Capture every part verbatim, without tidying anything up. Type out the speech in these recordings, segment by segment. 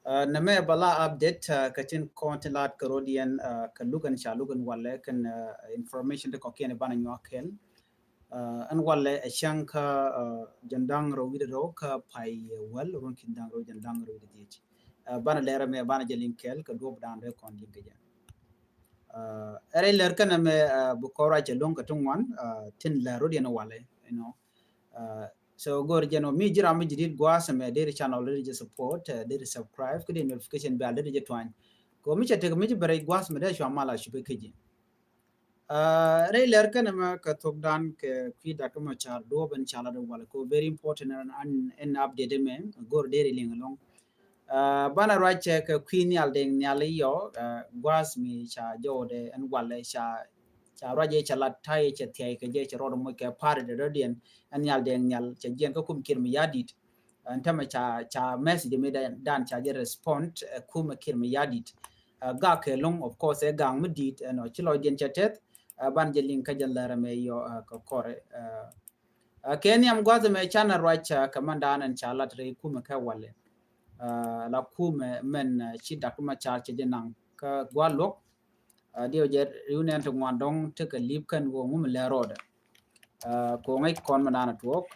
Nɛ mɛ bala update kä tin kɔn tin lat kä rodiɛn kä luk ɛn ca luk ɛn walɛ kɛn information ti kɔkiɛn banɛ nyuak kɛl. Ɛn walɛ ɛ cäŋ kä jɛn da̱ŋ rɛw wi̱dɛ rɛw kä pay wäl run kin da̱ŋ rɛw jɛn da̱ŋ rɛw wi̱dɛ dhiec. Banɛ lɛrɛ mɛ banɛ jɛ liŋ kɛl kä duɔp da̱ŋ dee kɔn liŋ kɛ jɛ. Ɛ rɛy lɛr kɛnɛ mɛ bi kɔr ruac cɛ luŋ kä ti ŋuan tin lɛr rodiɛn walɛ, you know. So gor jɛn ɔ mi ji̱ ram mi ji̱ dit gua̱a̱th ɛmɛ deri channel deri jɛ support, deri subscribe kɛ di notification bell deri jɛ tuany. Kɛ mi cɛ tek mi ji̱ bɛ rɛy gua̱a̱th ɛmɛ dee cua mal a cupɛ kɛ ji̱. Rɛy lɛr kɛnɛ mɛ kɛ thok dan kɛ kui̱ dak mɛ car duɔp ɛn ca lat walɛ kɛ very important ɛn update ɛmɛ gor deri liŋ ɛlɔŋ. Banɛ ruac cɛ kɛ kui̱ nhial dee nhial iyɔ gua̱a̱th mi ca jɔwdɛ ɛn walɛ ca ca ruac yɛ cɛ lat ta̱yɛ cɛ thia̱y kɛ jɛ cɛ rɔɔd moc kɛ party dee dɔ̱diɛn ɛn nhial dee nhial cɛ jiɛn kä kum kir mi ya̱di̱t. Ɛn tämɛ ca ca message mi dan ca jɛ respond ɛ kum kir mi ya̱di̱t. Gak kɛ loŋ of course ɛ gaŋ mi di̱t ɛn ɔ ci lɔcdiɛn cɛ tɛth. Ban jɛ liŋ kä jɛ lɛr ɛmɛ yɔ kɛ kɔrɛ. Kɛ nhiam gua̱th ɛmɛ canɛ ruac kɛ mɛn dan ɛn ca lat rɛy kumɛ kɛ walɛ. La kumɛ mɛn ci dak ma car cɛ jɛ naŋ kä gua̱ luɔk. Diɛw jɛ riw nɛn ti ŋuan dɔŋ tekɛ lip kɛn wä ŋum lɛ rɔɔdɛ. Ko ŋäc kɔn mi naan a tuɔɔk.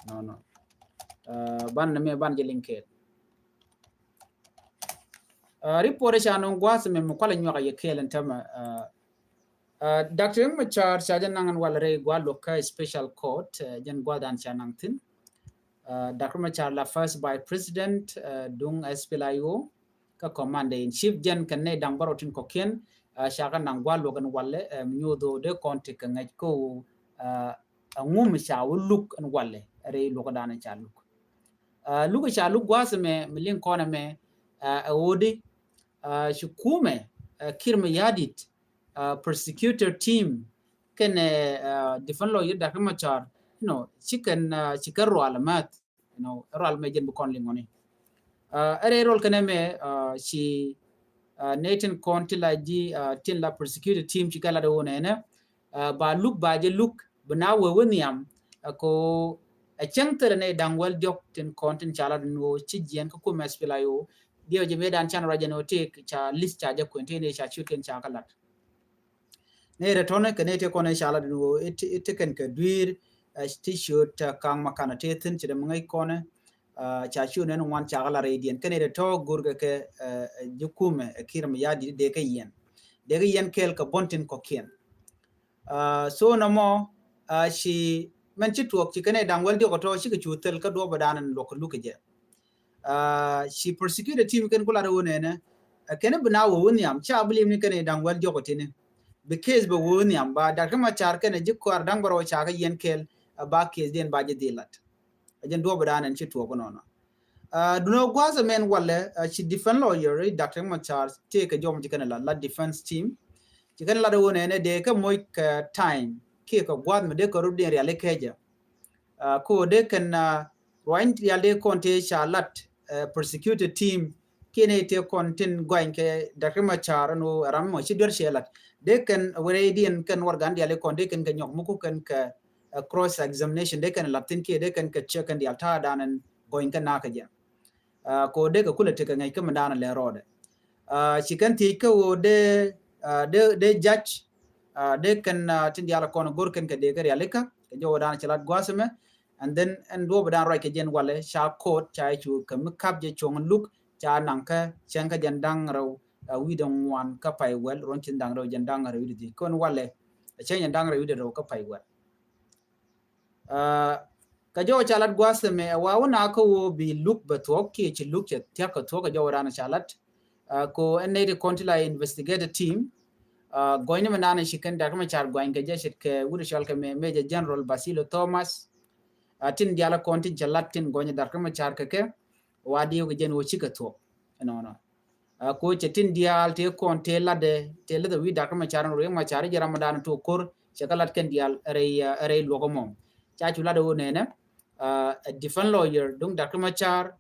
Nɔnɔ ban ni mi ban jɛ liŋ kɛɛl. Report ca nɔŋ gua̱th mi mi kualɛ nyuak a yɛ kɛɛl in tämɛ. Doctor Riek Machar ca jɛ naŋ in wal rɛy gua̱ luɔk kä special court jɛn gua̱th dan ca naŋ thin. Doctor Machar la first vice president duŋ S P L A I O kä commander in chief jɛn kɛn nɛy da̱ŋ bärɔw tin kɔkiɛn. Ca kɛ naŋ gua̱ luɔk in walɛ mi nyuɔth dee kɔn ti kɛ ŋäc kä ɣöö a ŋum ca wä luk in walɛ rɛy luɔk dan ca luk. Luk ca luk gua̱th mɛ mi liŋ kɔn mɛ ɛ ɣöö di ci kumɛ kir mi ya̱di̱t prosecutor team kɛnɛ defense lawyer Doctor Machar, you know, ci kɛn ci kɛ rual math, you know, rual mɛ jɛn bi kɔn liŋɔni. Ɛ rɛy rol kɛnɛ mɛ ci nɛ tin kɔn ti la ji̱ tin la prosecutor team ci kɛ la dee wä nɛnɛ ba luk ba jɛ luk bi na wee wä nhiam. Ko ɛ cäŋ thilɛ nɛ da̱ŋ wäl diɔk tin kɔn tin ca la dee wä ci jiɛn kä kumɛ S P L A I O. Diɛw jɛ mɛ dan can ruac jɛ ni wä tëëk ca list ca jɛ kuɛn tëëk ni ca ciöt kɛn ca kä lat. Nɛ rɛ tɔnɛ kɛ nɛ tëëk kɔn ca la dee wä i̱ ti kɛn kɛ dui̱r ti ciöt kaŋ ma kanɛ tëë thi̱n ci dee mi ŋäc kɔnɛ. Ca ciöt nɛn ŋuan ca kä la rɛy diɛn kɛ nɛ rɛ tɔ go̱r kɛ kɛ ji̱ kumɛ ɛ kir mi ya̱di̱t dee kɛ yɛn dee kɛ yɛn kɛɛl kɛ buɔ̱n tin kɔkiɛn. So nɔmɔ ci mɛn ci tuɔɔk ci kɛn ɛ da̱ŋ wäl diɔk ɔ tɔ cikɛ cu thil kä duɔpɛ dan in luɔk kɛ luk kɛ jɛ. Ci prosecutor team kɛn ku lat ɛ wä nɛnɛ kɛn bi na wä wä nhiam ca bi li̱em ni kɛn ɛ da̱ŋ wäl diɔk ɔ tini. Bi case bɛ wä wä nhiam ba Doctor Machar kɛn ɛ ji̱ kɔar da̱ŋ bärɔw ca kɛ yɛn kɛɛl ba case diɛn ba ji̱ dhil lat. Ɛ jɛn duɔpɛ dan in ci tuɔɔk nɔnɔ. Dunɛ gua̱th ɛmɛn walɛ ci defense lawyer Doctor Machar tëëkɛ jɔm ci kɛn ɛ lat la defense team. Ci kɛn lat ɛ wä nɛnɛ dee kɛ moc kɛ time kiɛ kɛ gua̱th mi dee kɛ rut diɛn riali kɛcɛ. Ko dee kɛn ruany rial dee kɔn tëë ca lat prosecutor team kiɛ nɛ tëë kɔn tin gɔany kɛ Doctor Machar ɛn wä ram mɔ ci duer cɛ lat dee kɛn wä rɛy diɛn kɛn wargan riali kɔn dee kɛn kɛ nyɔk mi ku kɛn kɛ cross examination dee kɛn lat thin kiɛ dee kɛn kɛ cɛ kɛn dial ta̱a̱ dan ɛn gɔny kɛ nakä jɛ. Ko dee kɛ kulɛ tekɛ ŋäc kä mi dan lɛ rɔɔdɛ. Ci kɛn thiec kä ɣöö dee dee dee judge dee kɛn tin dial kɔn go̱r kɛn kɛ dee kɛ rialikä kɛ jɔwä dan ci lat gua̱th mɛ. And then ɛn duɔpɛ dan ruac kɛ jɛn walɛ ca court ca cu kɛ mi kap jɛ cuɔ̱ŋ luk ca naŋ kä cɛŋ kä jɛn da̱ŋ rɛw wi̱dɛ ŋuan kä pay wäl ruɔ̱n ci da̱ŋ rɛw jɛn da̱ŋ rɛw wi̱dɛ dhiec kɔn walɛ cɛŋ jɛn da̱ŋ rɛw wi̱dɛ rɛw kä pay wäl. Kä jɔwä ca lat gua̱th mɛ ɛ wa wä na kä wä bi luk bɛ thuɔ̱k kiɛ ci luk cɛ thiak kɛ thuɔ̱k kɛ jɔwä dan ca lat. Ko ɛn nɛy ti kɔn ti la investigator team gɔny ni mɛ nan ci kɛn Doctor Machar gɔny kɛ jɛ ce̱tkɛ wut cɔal kɛ mɛ Major General Basilio Thomas. Tin dial kɔn tin cɛ lat tin gɔny Doctor Machar kɛ kɛ wa diw kɛ jɛn wä cikɛ thuɔ̱k ɛnɔnɔ. Ko cɛ tin diaal tëë kɔn tëë latdɛ tëë läth ɛ wi̱i̱ Doctor Machar ɛn Riek Machar jɛ ram dan tuɔk ko̱r cɛ kɛ lat kɛn diaal rɛy rɛy luɔk ɛmɔ. Ca cu lat ɛ wä nɛnɛ defense lawyer duŋ Doctor Machar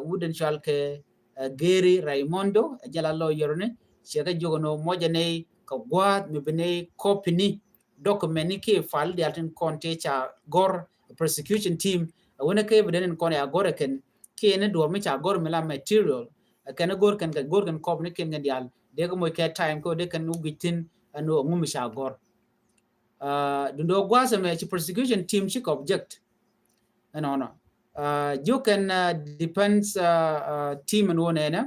wut ɛn cɔal kɛ Gary Raimondo ɛ jɛ la lawyer ni cɛ kɛ jiök ɛn wä mɔcɛ nɛy kɛ gua̱a̱th mi bi nɛy copy ni document ni kiɛ file diaal tin kɔn tëë ca gɔr prosecution team ɛ wä ni kɛ evidence in kɔn ya gɔr ɛ kɛn kiɛ ni duɔ̱ɔ̱p mi ca gɔ̱r mi la material, kɛn go̱r kɛn kɛ go̱r kɛn kɔp ni kɛn kɛ diaal dee kɛ moc kɛ time kɛ dee kɛn wä guic thi̱n ɛn wä ŋu mi ca gɔ̱r. Dundo gua̱a̱th ɛmɛ ci prosecution team ci kɛ object. Ɛnɔnɔ jiök kɛn defense team ɛn wä nɛnɛ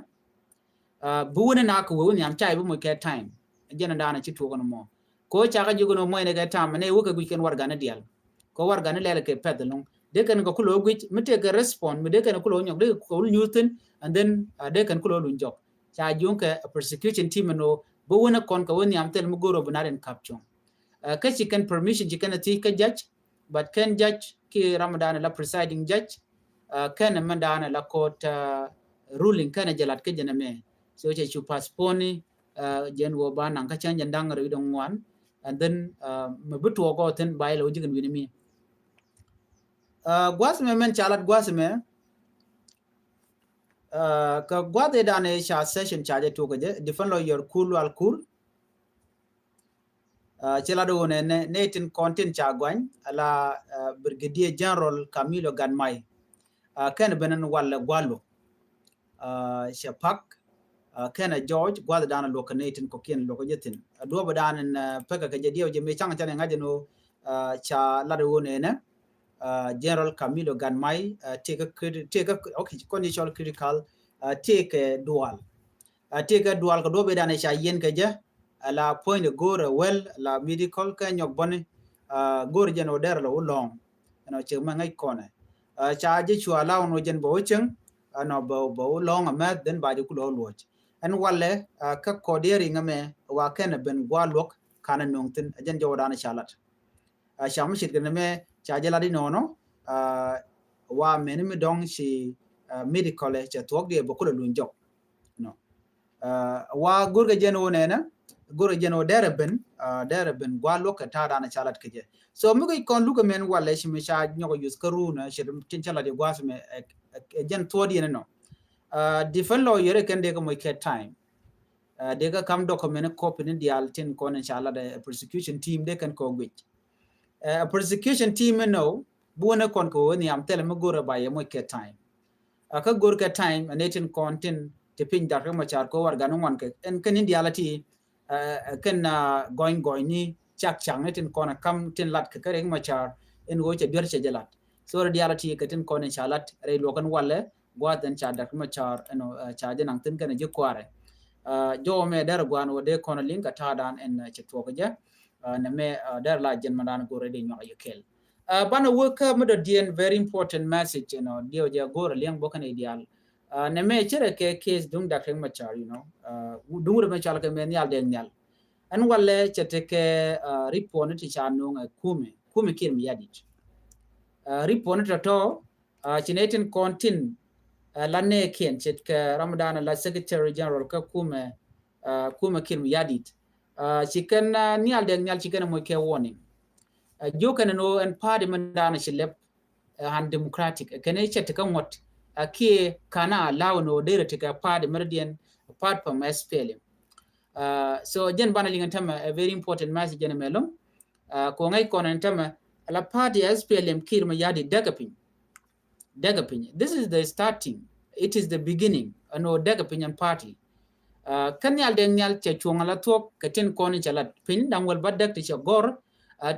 bi wä ni nak wä wä nhiam ca i̱ bi moc kɛ time. Jɛn ɛn daanɛ ci tuɔk ɛn mɔ ko cakɛ jiök ɛn wä moc ni kɛ time ɛn wä kɛ guic kɛn warɛgani diaal. Kɛ warɛgani lɛl kɛ pɛth ɛlɔ̱ŋ dee kɛn kɛ kulɛ wä guic mi tëëkɛ respond mi dee kɛn kulɛ wä nyɔk dee kɛ wä nyuth thi̱n. And then dee kɛn kulɛ wä luny jɔk ca jiök kɛ prosecution team ɛn wä bi wä ni kɔn kɛ wä nhiam thil mi go̱r wä bi nar in kap cuɔ̱ŋ. Kä ci kɛn permission ci kɛn a thiec kä judge, but kɛn judge ki ram dan la presiding judge kɛn mɛ dan la court ruling kɛn jɛ lat kä jɛn mɛ. So cɛ cu postpone jɛn wä ba naŋ kä cɛn jɛn daŋ rɛw idɔŋ ŋuan. And then mɛ bi tuɔɔk ɔ thin ba ilɛ wä jikin wini mi. Gua̱th mɛ mɛn ca lat gua̱th mɛ kä gua̱th idan ca session ca jɛ tuɔk jɛ defend lawyer Kur Lual Kur. Ci lat wun ɛ nɛ tin kɔn tin ca guany ala Brigadier General Camilo Gatmai. Kɛn ben in walɛ gualu cɛ pak kɛn ɛ George guath dan luɔk kɛ nɛ tin kɔkiɛn luɔk jɛ thin a duɔp dan in pekɛ kɛ jɛ diɛw jɛ mi caŋ can in ŋa̱c in wä ca lat wun ɛ nɛ General Camilo Gatmai. Tëëkä tëëkä kɔn i̱ cɔl critical tëëkɛ dual. Tëëkɛ dual kɛ duɔp idan in ca yien kɛ jɛ. Ala puɔ̱nydɛ go̱o̱rɛ wel ala medical kɛ nyɔk bäni go̱o̱rɛ jɛn ɔ dɛr ala wä lɔ̱ŋ. Ɛnɔ cɛ mɛ ŋäc kɔnɛ ca jɛ cua ala wä nɔ jɛn bɛ wä cieŋ. Ɛnɔ bɛ wä lɔ̱ŋ amɛth then ba jɛ kulɛ wä luɔc ɛn walɛ kä kɔdiɛ riŋ ɛmɛ wa kɛn ɛ ben gua̱a̱ luɔk. Kanɛ nöŋ thi̱n ɛ jɛn jɛ wä danɛ ca lat ca mi ce̱tkɛ nɛmɛ ca jɛ lat inɔnɔ. Wa mɛni mi dɔ̱ŋ ci medical ɛ cɛ thuɔ̱k diɛ bɛ kulɛ luny jɔk. Wa go̱rkɛ jɛn wä nɛnɛ go̱rkɛ jɛn wä dɛrɛ ben dɛrɛ ben gua̱a̱ luɔk kɛ ta̱a̱ danɛ ca lat kɛ jɛ. So mi kɛ kɔn lukɛ mɛn walɛ ci mi ca nyɔk yuth kä ruunä cɛ tin ca lat jɛ gua̱a̱th mɛ ɛ jɛn thuɔ̱ɔ̱d yɛn inɔ. Defend lawyer kɛn dee kɛ moc kɛ time. Dee kɛ kam document copy ni diaal tin kɔn in ca lat ɛ prosecution team dee kɛn kɛ wä guic. Ɛ prosecution team inɔ buɔnɛ kɔn kɛ wä ni am thilɛ mi go̱rɛ ba yɛ moc kɛ time. Kä go̱r kɛ time ɛn itin kɔn tin ti piny dak ri ma car ko war gan ŋuan kɛ ɛn kɛn in diaal ti kɛn gɔny gɔny ni cak cak ni tin kɔn kam tin lat kɛ kɛ ri ma car in wä cɛ duer cɛ jɛ lat. So ri diaal ti kɛ tin kɔn in ca lat ri luɔk in walɛ guath in ca dak ri ma car ɛn ca jɛ naŋ tin kɛn jɛ kuarɛ. Jɔwä mɛ dɛr guan wä dee kɔn liŋ kɛ ta̱a̱ dan in cɛ tuɔk jɛ. Nɛ mɛ dɛr la jɛn ma dan go̱r ri di nyuak yɛ kɛl. Banɛ wä kä mi dɔ̱diɛn very important message ɛnɔ diɛw jɛ go̱o̱r a liɛŋ bä kɛn idial. Nɛ mɛ cɛ rɛ kɛ case duŋ dak Riek Machar, you know. Duŋ rɛ mɛ cɔal kɛ mɛ nhial dɛŋ nhial. Ɛn walɛ cɛ tekɛ report ni ti ca nuŋ ɛ kumɛ kumɛ Kiir Mayardit. Report ni tɔtɔ ci nɛ tin kɔn tin la nɛ kiɛn cɛ kɛ Ramadan la Secretary General kä kumɛ kumɛ Kiir Mayardit. Ci kɛn nhial dɛŋ nhial ci kɛn moc kɛ warning. Jiök kɛn ni ɛn party mɛ dan ci lɛp an Democratic kɛn cɛ ti kä ŋuɔt a kiɛ kana allow ni ɔ derɛ ti kɛ party mɛ diɛn apart from S P L M. So jɛn banɛ liŋ ɛn tämɛ a very important message jɛn mɛ lom. Ko ŋäc kɔn ɛn tämɛ ala party S P L M Kiir Mayardit däkɛ piny. Däkɛ piny. This is the starting. It is the beginning. Ɛn ɔ däkɛ piny ɛn party. Kä nhial dɛŋ nhial cɛ cuɔ̱ŋ ala thuɔ̱k kɛ tin kɔn cɛ lat piny da̱ŋ wäl bä däk ti cɛ gɔr.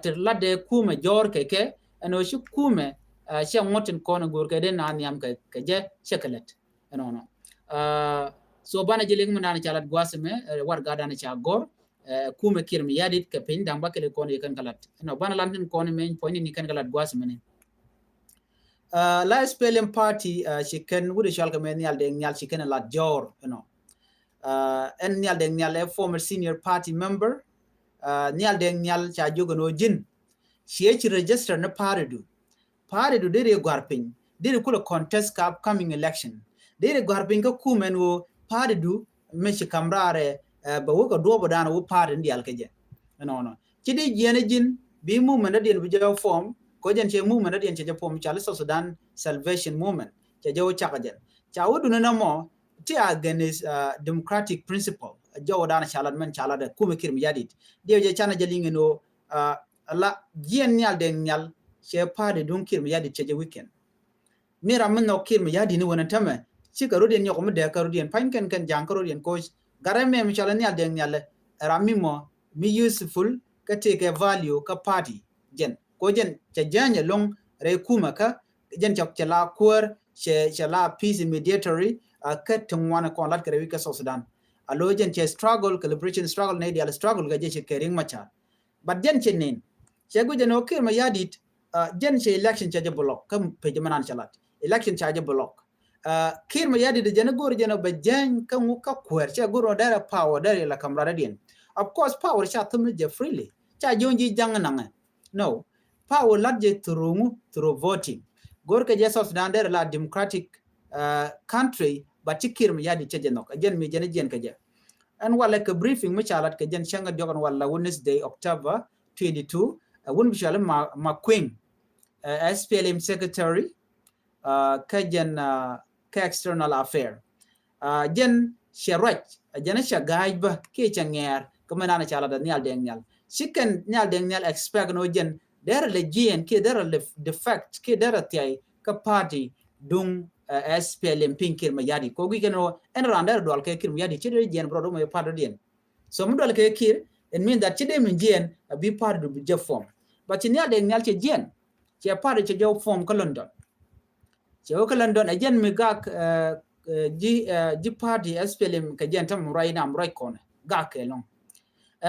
Ti lat dee kumɛ jɔr kɛ kɛ ɛn ɔ ci kumɛ cɛ ŋuɔ̱t tin kɔn go̱r kɛ dee na nhiam kɛ jɛ cɛ kɛ lät. Ɛnɔnɔ. So banɛ jɛ liŋ mi dan ca lat gua̱a̱th mɛ warɛga dan ca gɔr. Kumɛ Kiir Mayardit kɛ piny da̱ŋ bä kɛ lɛ kɔn yɛ kɛn kɛ lat ɛnɔ banɛ lan tin kɔn mɛ puɔ̱ny ni kɛn kɛ lat gua̱a̱th mɛ ni. La S P L M party ci kɛn wut cɔal kɛ mɛ nhial dɛŋ nhial ci kɛn lat jɔr ɛnɔ. Ɛn nhial dɛŋ nhial ɛ former senior party member. Nhial dɛŋ nhial ca jiök ɛn ɔ ji̱n ci ɛ ci register ni party du. Party du deri gua̱r piny deri kulɛ contest ka upcoming election. Deri gua̱r piny kä kumɛ ɛn ɣöö party du mi ci kam raarɛ bɛ wä kɛ duɔ̱ɔ̱p dan wä party ni diaal kɛ jɛ. Ɛnɔnɔ ci di jiɛn ji̱n bi movement dadiɛn bi jɛ form. Ko jɛn cɛ movement dadiɛn cɛ jɛ form cali South Sudan Salvation Movement cɛ jɛ wä cakɛ jɛn ca wä duni na mɔ ti against democratic principle. Jɔw dan ca lat mɛn ca lat kumɛ Kiir Mayardit diɛ jɛ canɛ jɛ liŋ ɛn ɣöö la jiɛn nhial dɛŋ nhial cɛ party duŋ Kiir Mayardit cɛ jɛ weekend. Mi ram mi nhɔk Kiir Mayardit ni wänä tämɛ, cikɛ rɔ̱diɛn nyɔk mi dee kä rɔ̱diɛn, pa̱ny kɛn kɛn ja̱ŋ kä rɔ̱diɛn koc. Gat rɛm mɛ mi cɔl Nhial Deng Nhial, ram mi mɔ mi useful kä tëëkɛ value kä party. Jɛn ko jɛn cɛ jäny ɛlɔ̱ŋ rɛy kumɛ kä jɛn cɛ, cɛ la kuäär, cɛ, cɛ la peace mediatory, kä ti ŋuan kɔn lat kɛ rɛy wi̱c kä South Sudan. Alo jɛn cɛ struggle kɛ liberation struggle, nɛ dial struggle kɛ jɛ cɛ kɛ Riek Machar. But jɛn cɛ nin cɛ guic jɛn ɔ Kiir Mayardit, jɛn cɛ election cɛ jɛ block kä pec mɛ nan cɛ lat, election cɛ jɛ block. Kiir Mayardit jɛn go̱r jɛn ɔ bɛ jäny kä ŋu kä kuäär, cɛ go̱r ɔ derɛ power, derɛ la kam rat diɛn. Of course power ca thum ni jɛ freely, ca jiɔn ji̱ ja̱ŋ naŋɛ. No, power lat jɛ through ŋu, through voting. Go̱r kɛ jɛ South Sudan derɛ la democratic country, but ci Kiir Mayardit cɛ jɛ nhɔk. Jɛn mi jɛn jiɛn kɛ jɛ. Ɛn walɛ kɛ briefing mi ca lat kɛ jɛn cäŋ kɛ diɔk ɛn walɛ Wednesday, October twenty-two, wun bi cɔal Ma, Makueŋ, SPLM secretary, kä jɛn kä external affair. Jɛn cɛ ruac, jɛn cɛ ga̱a̱c bä kiɛ cɛ ŋɛɛr kä mɛ nan ca lat ɛ Nhial Deng Nhial. Ci kɛn Nhial Deng Nhial expect nɔ jɛn derɛ lɛ jiɛn kiɛ derɛ lɛ defect kiɛ derɛ thiay kä party duŋ SPLM piny Kiir Mayardit. Kɔ guic kɛn nɔ ɛn ran derɛ dual kɛ Kiir Mayardit ci derɛ jiɛn bɛ rɔ dɔmɛ party diɛn. So mi dual kɛ Kiir, it mean that ci dee min jiɛn a bi party du bi jɛ form. But ci Nhial Deng Nhial cɛ jiɛn, cɛ party cɛ jɛ form kä London. Cɛ wä kä London, ɛ jɛn mi gak ji̱, ji̱ party SPLM kɛ jɛn tämɛ ruac nam ruac kɔnɛ gak kɛ lɔŋ.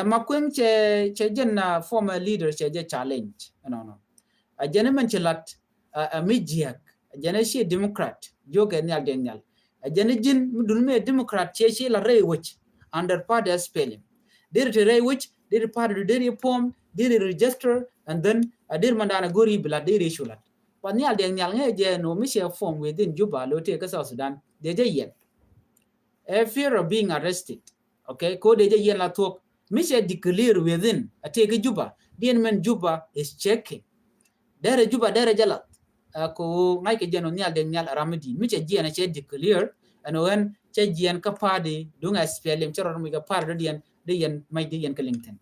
Makueŋ cɛ, cɛ jɛn former leader cɛ jɛ challenge ɛnɔnɔ. Ɛ jɛn mɛn ci lat ɛ mi jiäk, ɛ jɛn ci Democrat jiök kɛ Nhial Deng Nhial. Ɛ jɛn ji̱n mi dun mi Democrat cɛ ci la rɛy wec under party SPLM. Deri te rɛy wec, deri party du deri form, deri register, and then a deri mandan a go̱ri bi lat, deri cu lat. But Nhial Deng Nhial ŋɛ jɛ nɔ mi cɛ form within Juba lo tëë kä South Sudan, dee jɛ yɛn. A fear of being arrested. Okay, ko dee jɛ yɛn la thuɔ̱k mi cɛ declare within a tëë kä Juba, diɛn mɛn Juba is checking. Derɛ Juba derɛ jɛ lath. Ko ŋa̱c kɛ jɛn ɔ Nhial Deng Nhial ram mi di̱i̱t mi cɛ jiɛn a cɛ declare ɛn ɔ ɛn cɛ jiɛn kä party duŋ SPLM cɛ rɔt mi kɛ party dɔ̱diɛn dee yɛn mac dee yɛn kä liŋ thi̱n.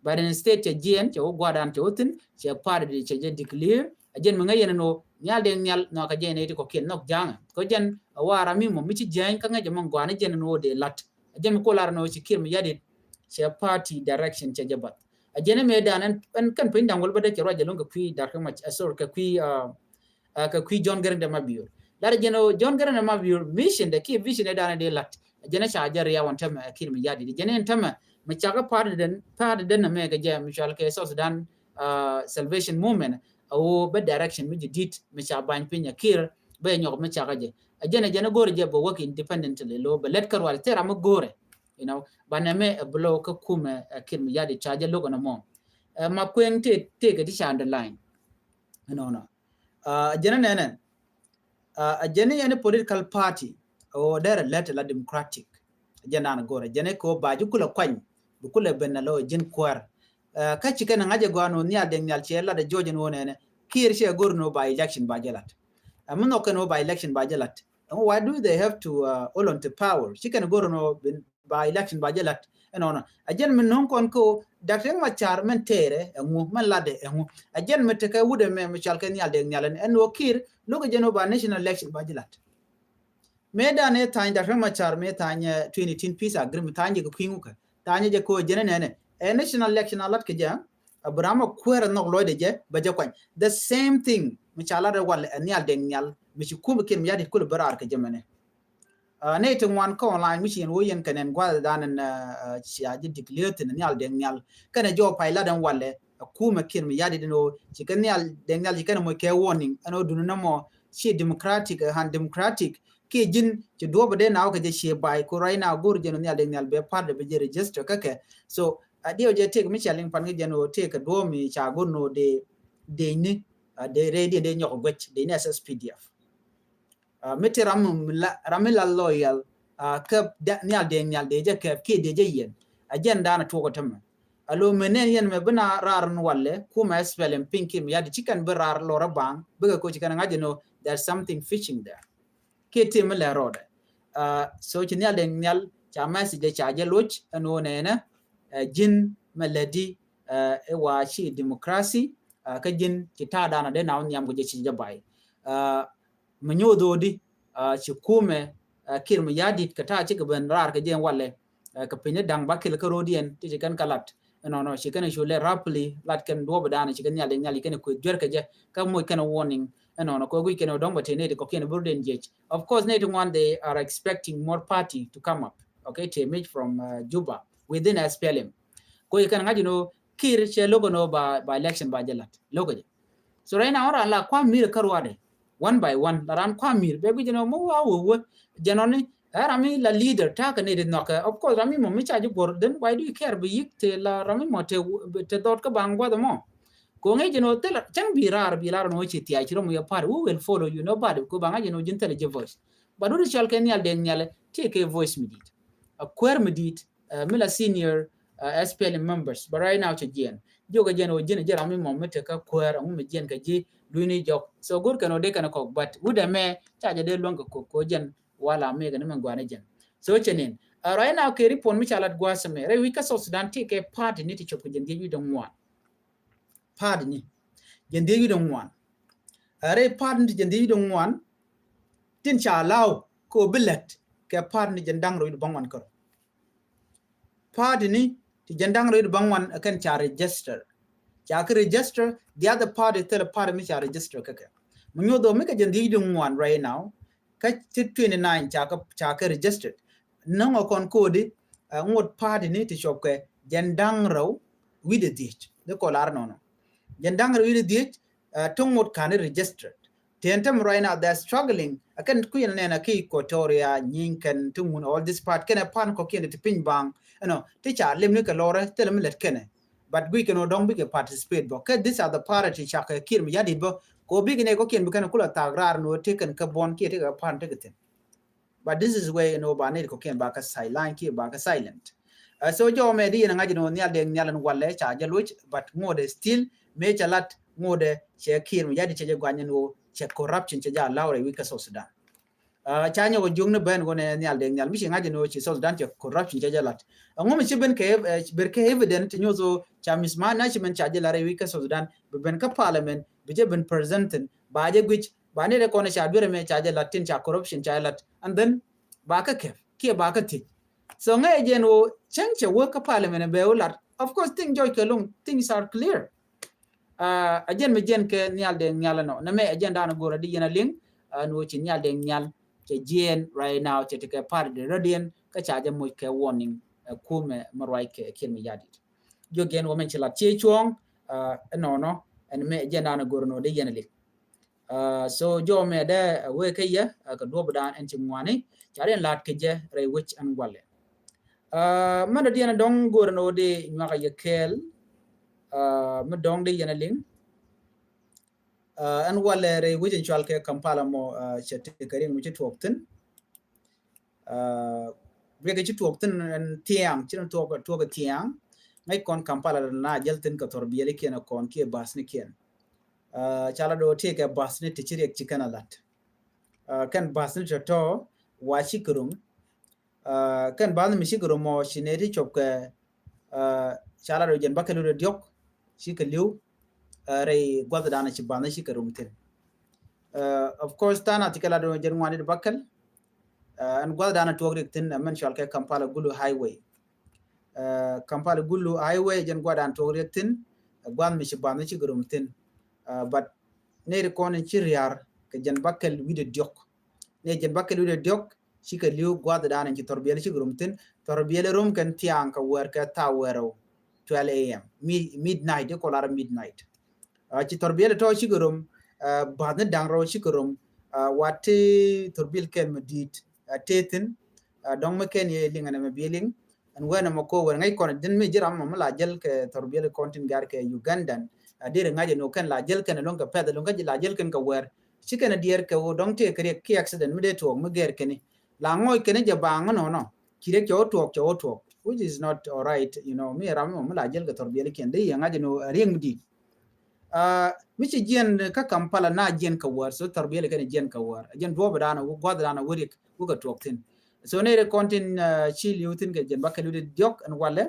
But instead cɛ jiɛn cɛ wä gua̱dan cɛ wä thi̱n cɛ party di cɛ jɛ declare. A jɛn mi ŋäc yɛn ɛn ɔ Nhial Deng Nhial nhɔakɛ jɛ yɛn iti kɔkiɛn nhɔk ja̱a̱ŋɛ. Kɔ jɛn a wa ram mi mɔ mi ci jiɛn kä ŋäc ɛmɔ gua̱n jɛn ɛn ɔ dee la̱t. A jɛn mi kol lar ɛn ɔ ci Kiir Mayardit cɛ party direction cɛ jɛ bath. A jɛn ɛmɛ dan ɛn kɛn piny da̱ŋ wäl bä dee cɛ ruac ɛlɔ̱ŋ kɛ kui̱ Dr. Riek Machar, sorry, kɛ kui̱ kɛ kui̱ John Garang de Mabior. Lat jɛn ɔ John Garang de Mabior mission de kiɛ vision de dan de lat. Jɛn ca jɛ riaw ɛn tämɛ Kiir Mayardit. Jɛn ɛn tämɛ mi ca kɛ party den, party den mɛ kɛ jɛ mi cɔal kɛ South Sudan Salvation Movement. A wä bɛ direction mi jɛ dit mi ca bany piny a Kiir bɛ nyɔk mi ca kɛ jɛ. A jɛn a jɛn a go̱rɛ jɛ bɛ work independently lo bɛ lɛt kä rual thera mi go̱rɛ. You know, banɛ mɛ a blow kä kumɛ Kiir Mayardit ca jɛ lo̱k ɛn mɔ. Makueŋ tëë, tëë kɛ ti ca underline. Ɛnɔnɔ. A jɛn nɛnɛ a jɛn ni any political party ɔ derɛ lɛt la Democratic. A jɛn dan go̱rɛ jɛn ni kɛ ɔ ba ji̱ kulɛ kuany bi kulɛ ben a lɔ ji̱n kuäär. Kä ci kɛn ŋa̱c ɛ gɔaa nɔ Nhial Deng Nhial cɛ lat ɛ jɔɔc ɛn wä nɛnɛ Kiir cɛ go̱r nɔ ba election ba jɛ lat. Ɛ mi nhɔk kɛn wä ba election ba jɛ lat. Ɛŋu, why do they have to hold on to power? Ci kɛn go̱r nɔ bin ba election ba jɛ lat. Ɛnɔnɔ a jɛn mi no̱o̱ŋ kɔn kä Dr. Riek Machar mɛn tɛɛrɛ ɛŋu, mɛn latdɛ ɛŋu. A jɛn mi tekɛ wut ɛmɛ mi cɔal kɛ Nhial Deng Nhial ɛn ɛ nɔ Kiir lo̱k ɛ jɛn ɔ ba national election ba jɛ lat. Mëë dan ɛ tha̱a̱ny Dr. Riek Machar mëë tha̱a̱ny twenty eighteen peace agreement tha̱a̱ny jɛ kɛ kui̱ ŋukɛ tha̱a̱ny jɛ kɛ ɔ jɛn ɛ nɛnɛ ɛ national election a lat kɛ jɛ. A bi ram a kuäär a nhɔk lɔcdɛ jɛ bɛ jɛ kuany. The same thing mi ca lat ɛ wal ɛ Nhial Deng Nhial mi ci kum ɛ Kiir Mayardit kulɛ bä raar kɛ jɛ mɛnɛ. Nɛy ti ŋuan kä online mi ci yɛn wä yɛn kɛn ɛn gua̱th dan ɛn cia ji̱ declare thi̱n Nhial Deng Nhial kɛnɛ jɔw pay lat ɛn walɛ ɛ kumɛ Kiir Mayardit ɛn ɣöö ci kɛ Nhial Deng Nhial ci kɛn ɛ moc kɛ warning ɛn ɣöö duni nɔmɔ ci Democratic ɛ han Democratic kiɛ ji̱n ci duɔ̱ɔ̱p ɛ dee na wä kɛ jɛ cie bay ku right now go̱r jɛn ɔ Nhial Deng Nhial bɛ party bɛ jɛ register kä kɛ. So a diɛw jɛ tëëk mi cia liŋ pan kɛ jɛn ɣöö tëëk kɛ duɔ̱ɔ̱p mi ca go̱r nɔ dee dee ni dee rɛy diɛn dee nyɔk guec dee ni SSPDF. Mi ti ram mi la, ram mi la loyal kä Nhial Deng Nhial dee jɛ kɛp kiɛ dee jɛ yɛn. A jɛn dan a tuɔk ɔ tämɛ. A lo mi nɛn yɛn mɛ bi na raar ni walɛ kumɛ SPLM piny Kiir Mayardit ci kɛn bi raar lɔr a baŋ bikɛ ko ci kɛn ŋa̱c ɛn ɔ there's something fishing there. Kiɛ ti mi lɛ rɔɔdɛ. So ci Nhial Deng Nhial ca message dee ca jɛ loc ɛn ɣöö nɛnɛ ji̱n mɛ lɛ di ɛ wa ci democracy kä ji̱n ci ta̱a̱ dan a dee na wä nhiam kɛ jɛ ci jɛ bay. mi nyuuth odi, ci kumɛ Kiir Mayardit kɛ ta̱a̱ cikɛ ben raar kɛ jɛ walɛ kɛ piny ni da̱ŋ ba kil kä ro̱diɛn ti ci kɛn kɛ lat. Ɛnɔnɔ ci kɛn cu lɛ rapidly lat kɛn duɔɔp dan ci kɛn nhial dee nhial ci kɛn kueth juer kɛ jɛ kä moc kɛn warning. Ɛnɔnɔ kɛ guic kɛn dɔ̱ŋ bɛ te nɛy ti kɔkiɛn bur den jiec. Of course nɛy ti ŋuan they are expecting more party to come up, okay, to emerge from Juba within S P L M. Kɛ kɛn ŋa̱c inɔ Kiir cɛ lo̱k ɛnɔ ba election ba jɛ lat lo̱k jɛ. So right now ran la kua mir kä ruadɛ one by one la ran kua mir bɛ guic ɛnɔ mɔ wa wewɛ jɛnɔni. Ɛ ram mi la leader ta̱a̱ kɛ nɛy ti nhɔkɛ. Of course ram mi mɔ mi ca ji̱ guɔr then why do you care bi yik te la ram mi mɔ te dhɔt kä baŋ guath mɔ. Ko ŋäc jɛn ɣöö thilɛ cäŋ bi raar bi raar ni ɣöö ci thiac ci rɔm wi̱i̱ a party, we will follow you, nobody, ko ba ŋa̱c jɛn ɣöö ji̱n thilɛ ji̱ voice. But wut cɔal kɛ nhial dee nhial ti kɛ voice mi di̱i̱t. A kuäär mi di̱i̱t mi la senior S P L M members, but right now cɛ jiɛn jiök ɛ jɛn ɣöö ji̱n ɛ ji̱ ram mi mɔ mi te kä kuäär ɛŋu mi jiɛn kɛ ji̱ dui̱ni jɔk. So go̱r kɛn ɣöö dee kɛn kɔk but wut ɛmɛ ca jɛ dee luäŋ kɛ kok ko jɛn wala mi kɛ ni mɛ gua̱a̱n ɛ jɛn. So cɛ nin right now kɛ ripon mi ca lat gua̱a̱th ɛmɛ rɛy wi̱c kä South Sudan ti kɛ party ni ti cop kɛ jɛn dhiec wi̱c dee ŋuan. Party ni jɛn dhiec wi̱cdɛ ŋuan. Ɛ rɛy party ni ti jɛn dhiec wi̱cdɛ ŋuan tin ca allow kɛ ɣöö bi lät kɛ party ni jɛn da̱ŋ rɛw wi̱cdɛ bäŋuan kärɔ̱. Party ni ti jɛn da̱ŋ rɛw wi̱cdɛ bäŋuan ɛ kɛn ca register. Ca kɛ register the other party thilɛ party mi ca register kä kɛ. Mi nyuɔth ɣöö mi kɛ jɛn dhiec wi̱cdɛ ŋuan right now kä ti twenty nine ca kɛ ca kɛ registered. Nɔŋ ɛ kɔn kodi ŋot party ni ti cop kɛ jɛn da̱ŋ rɛw wi̱cdɛ dhiec di kɔ lar nɔnɔ. Jɛn da̱ŋ rɛw wi̱cdɛ dhiec ti ŋot ka̱n registered. Tɛn tɛm right now they are struggling. Ɛ kɛn kui̱n nɛn ɛ ki Equatoria nyiŋ kɛn ti ŋun all this part kɛn ɛ pan kɔkiɛn ti piny baŋ ɛnɔ ti ca lem ni kɛ lɔrɛ thilɛ mi lɛt kɛnɛ. But guic kɛn ɔ dɔŋ bikɛ participate bä kɛ these are the party cakɛ Kiir Mayardit bä. Ko bikɛ nɛ kɔkiɛn bi kɛn kula thak raar ni ɔ tekɛn kɛ buɔn kiɛ tekɛ pan tekɛ thin. But this is where you know ba nɛ kɔkiɛn ba kɛ sideline kiɛ ba kɛ silent. So jɔmɛ di yɛn ŋa̱c ni ɔ nhial dee nhial ni walɛ ca jɛ loc but ŋodɛ still mëë cɛ lat ŋodɛ cɛ Kiir Mayardit cɛ jɛ guany ni ɔ cɛ corruption cɛ jɛ allow rɛy wi̱c kä South Sudan. Ca nyɔk ɔ jiök ni ben ɣöö nɛ nhial dee nhial mi ci ŋa̱c ni ɣöö ci South Sudan cɛ corruption cɛ jɛ lat. Ɛŋu mi ci ben kɛ ber kɛ evident ti nyuɔth ɣöö ca mismanagement ca jɛ lat rɛy wi̱c kä South Sudan bi ben kä parliament bi jɛ ben presenting ba jɛ guic ba ni dee kɔn ca duer ɛmɛ ca jɛ lat tin ca corruption ca jɛ lat and then ba kä kɛp kiɛ ba kä thiec. So ŋäc jɛn ɣöö cäŋ cɛ wä kä parliament bɛ wä lat of course thing jɔc kɛ loŋ things are clear. A jɛn mi jɛn kɛ nhial dee nhial ɛnɔ nɛ mɛ a jɛn da̱a̱n go̱r a di yɛn a liŋ. Ni wä ci nhial dee nhial cɛ jiɛn right now cɛ ti kɛ party dee rɔ̱diɛn kä ca jɛ moc kɛ warning. Kumɛ mi ruac kɛ Kiir Mayardit jiök jɛn wä mɛn ci lat ciɛ cuɔ̱ɔ̱ŋ. Ɛnɔnɔ ɛn mɛ a jɛn da̱a̱n go̱r ɛnɔ di yɛn a liŋ. So jɔmɛ dɛ wee kä yɛ kɛ duɔp da̱a̱n ɛn ci ŋuani ca riɛn lat kɛ jɛ rɛy wec ɛn walɛ. Mɛn dɔ̱diɛn dɔ̱ŋ go̱o̱rɛ ni wä di nyuakä yɛ kɛɛl. Mi dɔ̱ŋ di yɛn a liŋ ɛn walɛ rɛy wec in cual kɛ Kampala mɔ cɛ ti kɛ riŋ mi ci tuɔɔk thin. Riɛk ci tuɔɔk thin ɛn thiaŋ ci tuɔɔk tuɔɔk thiaŋ. Ŋäc kɔn Kampala na jäl thin kɛ thɔr biɛli kiɛn kɔn kiɛ bas ni kiɛn. Ca la do̱ ti kɛ bas ni ti ci riɛk ci kɛn a lat. Kɛn bas ni tɔ̱tɔ̱ wa ci kɛ rum. Kɛn bath mi cikɛ rom mɔ ci nɛ ti cop kɛ ca la rɛw jɛn bakɛ lutdɛ diɔk cikɛ li̱w. Rɛy guath dan ci bath ni cikɛ rom thin. Of course than a ti kɛ la rɛw jɛn ŋuan it bakɛl. Ɛn guath dan tuɔk rik thin mɛn cual kɛ Kampala Gulu Highway. Kampala Gulu Highway jɛn guath dan tuɔk rik thin. Guath mi ci bath ni cikɛ rom thin. But nɛ ri kɔn in ci riar kɛ jɛn bakɛl wi̱dɛ diɔk. Nɛ jɛn bakɛl wi̱dɛ diɔk cikɛ li̱w guath dan in ci thɔr biɛl cikɛ rom thin. Thɔr biɛl rom kɛn thiaŋ kɛ wɛr kɛ tha wɛrɛw twelve a.m. Midnight di kɔlar midnight. Ci thɔr biɛl tɔ cikɛ rom. Bath ni daŋ rɔ cikɛ rom. Wat ti thɔr biɛl kɛn mi dit ti thin. Dɔŋ mi kɛn yɛ liŋ ɛn ɛmɛ biɛ liŋ. Ɛn wɛn ɛmɔ ko wɛr ŋäc kɔn din mi jiram mɔ mi la jäl kɛ thɔr biɛl kɔn tin gar kɛ Ugandan. A dir ŋa̱c ɛn wä kɛn la jäl kɛn ɛlɔŋ kɛ pɛth ɛlɔŋ kä la jäl kɛn kɛ wɛr. Ci kɛn a diɛɛr kɛ wä dɔŋ tëë kɛ riɛk ki accident mi dee tuɔɔk mi gɛɛr kɛn i la ŋɔc kɛn i jɛ baaŋ mi nɔnɔ. Ci riɛk cɛ wä tuɔɔk cɛ wä tuɔɔk which is not alright, you know, mi ram mɔ mi la jäl kɛ thɔr biɛl kiɛn dee yɛ ŋa̱c ɛn wä riɛk mi di̱i̱t. Mi ci jiɛn kä Kampala na jiɛn kä wäär so thɔr biɛl kɛn jiɛn kä wäär jiɛn duɔɔp dan wä guath dan wä riɛk wä kɛ tuɔɔk thin. So nɛ ri kɔn tin ci li̱w thin kɛ jɛn bakɛ li̱w di diɔk ɛn walɛ.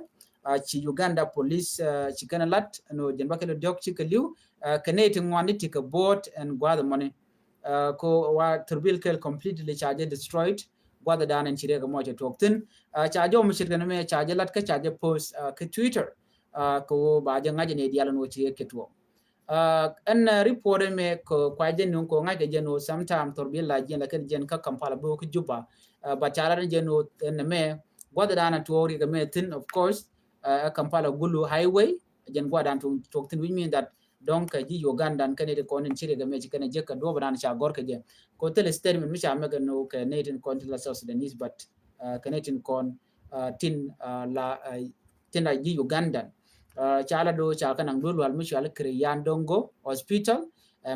Ci Uganda police ci kɛn lat ɛn wä jɛn bakɛ li̱w diɔk ci kɛ li̱w. Kɛ nɛ ti ŋuan ni ti kɛ bo̱o̱t ɛn guath mɔni. Ko wa thurbil kɛl completely ca jɛ destroyed. Gua̱dhɛ dan ɛn ci riɛk ɛmɔ cɛ tuɔk thi̱n. Ca jɛ ɔmɔ ce̱tkɛ nɛmɛ ca jɛ lat kä ca jɛ post kä Twitter. Kɛ wä ba jɛ ŋa̱c ɛn ɛ dial ɛn wä ci riɛk kɛ tuɔk. Ɛn report ɛmɛ kɛ kua jɛ nuŋ kɛ ŋa̱c kɛ jɛ nuŋ sometime thurbil la jiɛn la kɛn jiɛn kä Kampala bä kä Juba. But ca lat ɛn jɛ nuŋ ɛn nɛmɛ gua̱dhɛ dan ɛ tuɔk riɛk ɛmɛ thi̱n, of course. Ɛ Kampala Gulu highway jɛn gua̱dhɛ dan tuɔk thi̱n, which mean that dɔ̱ŋ kɛ ji̱ Ugandan kɛn iti kɔn in ci riɛk ɛmɛ ci kɛn ɛ jek kɛ duɔ̱p dan ca gɔr kɛ jɛ. Kɛ thil statement mi ca mɛk ɛn kɛ nɛ itin kɔn tin la South Sudanese, but kɛ nɛ itin kɔn tin la tin la ji̱ Ugandan. Ca la do ca kɛ naŋ duɔl wal mi cual kiri yan Dongo Hospital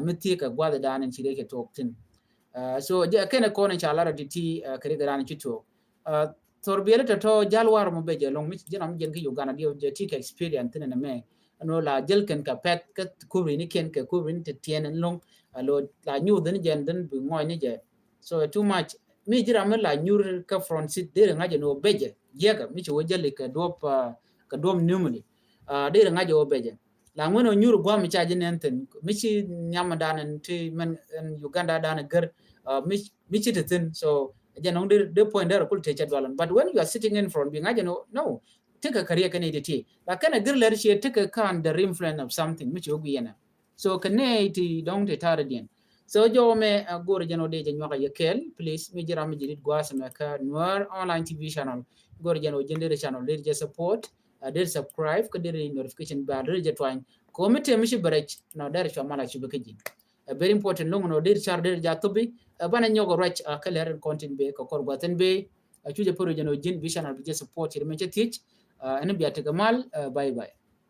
mi thiek kɛ gua̱dhɛ dan in ci riɛk kɛ tuɔk thi̱n. So jɛ kɛn ɛ kɔn in ca la rɔ ti ti kɛ riɛk dan in ci tuɔk. Thurbil tɔ̱tɔ̱ jal war mɔ bɛ jɛ loŋ mi ji̱n ram jiɛn kä Uganda diɛ jɛ ti kɛ experience thin ɛn mɛ. Ɛn ɣöö la jäl kɛn kɛ pɛth kä kubri ni kɛn kɛ kubri ni ti tiɛn ɛn loŋ. Alo la nyuth ni jɛn dhin bi ŋɔc ni jɛ. So too much mi ji̱ ram mi la nyur kä front seat deri ŋa̱c ɛn ɣöö bɛ jɛ jiɛkɛ mi ci wä jäli kɛ duɔp kɛ duɔp numuli. Deri ŋa̱c ɛ wä bɛ jɛ. La ŋuɛn ɔ nyur guam ca ji̱ nɛn thin mi ci nyam dan in ti mɛn in Uganda dan in gär mi ci ti thin. So jɛ nɔŋ de point der kul te cɛ dual. But when you are sitting in front bi ŋa̱c ɛn ɔ no, tekɛ career kɛn iti ti la kɛn a gär lɛr ciɛ tekɛ kan the influence of something mi ci wä gui yɛn. So kɛ nɛ iti dɔŋ ti tar diɛn. So jɔwä mɛ a gor jɛn ɔ de jɛ nyuak a yɛ kɛl, please mi ji̱ ram mi ji̱ dit guas mɛ kä Nuer Online T V channel. Gor jɛn ɔ jɛn de channel de jɛ support. Deri subscribe kä deri notification bell deri jɛ twany. Kɛ mi te mi ci bɛ rɛc nɔ deri cua mal a cubi kä ji̱. Very important loŋ nɔ deri car deri ja thubi. Banɛ nyɔk ruac kä lɛr in kɔn tin be kɛ kɔr guath in be. Cu jɛ pär jɛ nɔ ji̱n bi channel bi jɛ support yɛ mɛ cɛ thiec. Ɛn bia tekɛ mal. Bye bye.